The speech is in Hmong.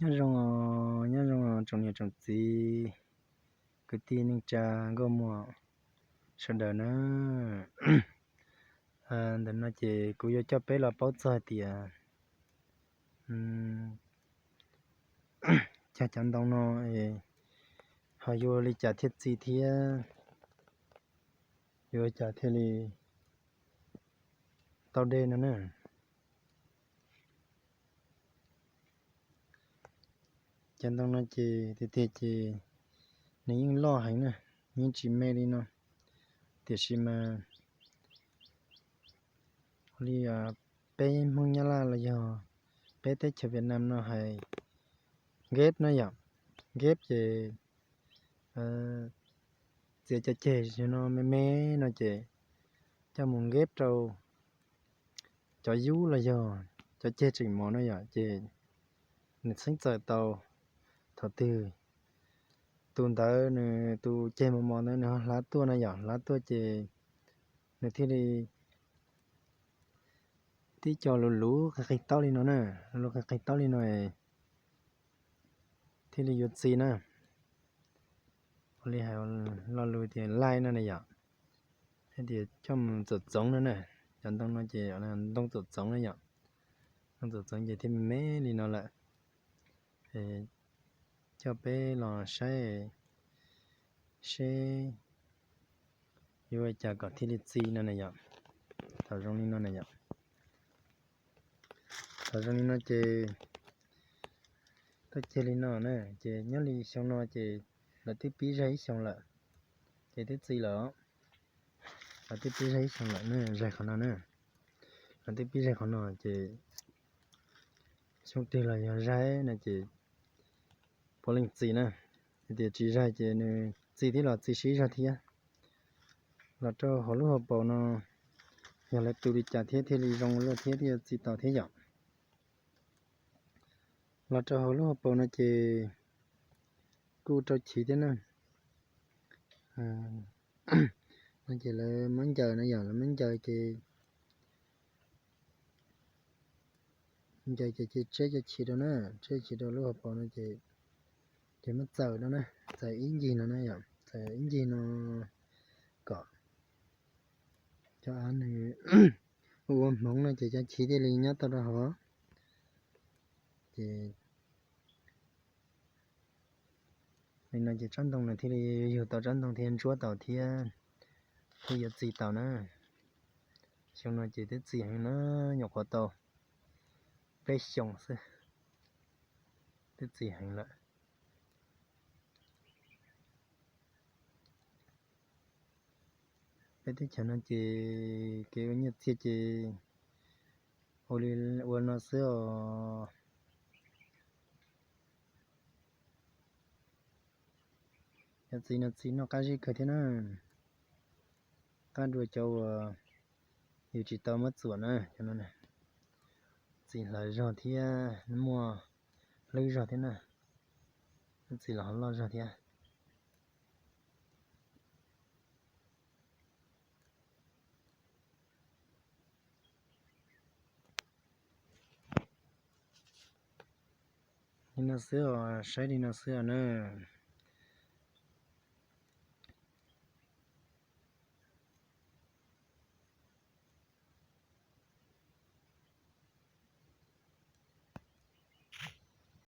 Nyob zoo, nyob zoo tsoom niam tsoom txiv, kwv tij neej tsa nkauj muam sawv daws na. Ntawm no ces kuv yuav coj peb los paub txog hais tias cog cov ntoo no ho yuav ua li cas thiaj txi thiab yuav ua cas thiaj li tau dej no na. Cov ntoo no ces tiag tiag ces nws yeej loj heev na, yeej tsis me li no, tiam sis mas li peb Hmoob Nyab Laj los yog peb teb chaws Vietnam no hais nkeb no yom, nkeb ces txiav cov ceg no me me no ces coj mus nkeb rau cov yub los yog cov ceg tseem mos no yom, ces nws txheeb txawm tau. Thaum twg tus ntawd nws tus ceg mos mos ntawd nws ho hlav tuaj no yom, hlav tuaj ces nws thiaj li tib co luv luv qig qig taub li no na, luv qig qig taub li no thiaj li yuav txi na. Ua li hais lo lus tias laij no na yom, hais tias coj mus txuam txoov no na. Cov ntoo no ces ntoo txuam txoov na yom, ntoo txuam txoov ces thiaj me me li no lawm. Coj peb los saib seb yuav ua cas kom thiaj li txi no na yom. Thaum zoo li no na yom, thaum zoo li no ces tuaj ceg li no na, ces nyob li xyoo no ces lawv twb pib zag ib xyoos lawm, ces twb txi lawm. Lawv twb pib zag ib xyoos lawm na, zag qhov no na, lawv twb pib zag qhov no ces xyoo twg los yog zag no ces puav leej txi na. Hais tias tsis zag ces nws txi thiab los txi sib zog thiab. Los rau hauv lub hauv paus no yog lawv tu li cas thiab thiaj li zoo luaj thiab thiaj txi tau thiab yom. Los rau hauv lub hauv paus no ces kuj rau chiv thiab na. No ces lawv muab ncaws no yom, lawv muab ncaws ces ncaws ces tseb cov chiv rau na, tseb chiv rau lub hauv paus no ces, ces muab txaws no na, txaws ib ncig no na yom, txaws ib ncig no kom cov av nws ua hmoov no ces cov chiv thiaj li nyob tau rau hauv. Ces li no ces tsob ntoo nws thiaj li yug tau tsob ntoo thiab ntsuab tau thiab, thiaj yuav txi tau na. Xyoo no ces twb txi heev na, nyuam qhuav tau peb xyoos xwb, twb txi heev lawm. Peb teb chaws no ces kev ua nyiaj txiag ces ua li ua no xwb os. Cov txiv no txiv noj qab zib kawg thiab na. Qab dua cov uas yus tsis tau muab txuam na, cov no txiv hlawv zog thiab muaj hlwb zog thiab na, txiv los ho loj zog thiab. Li no xwb os, saib li no xwb os na.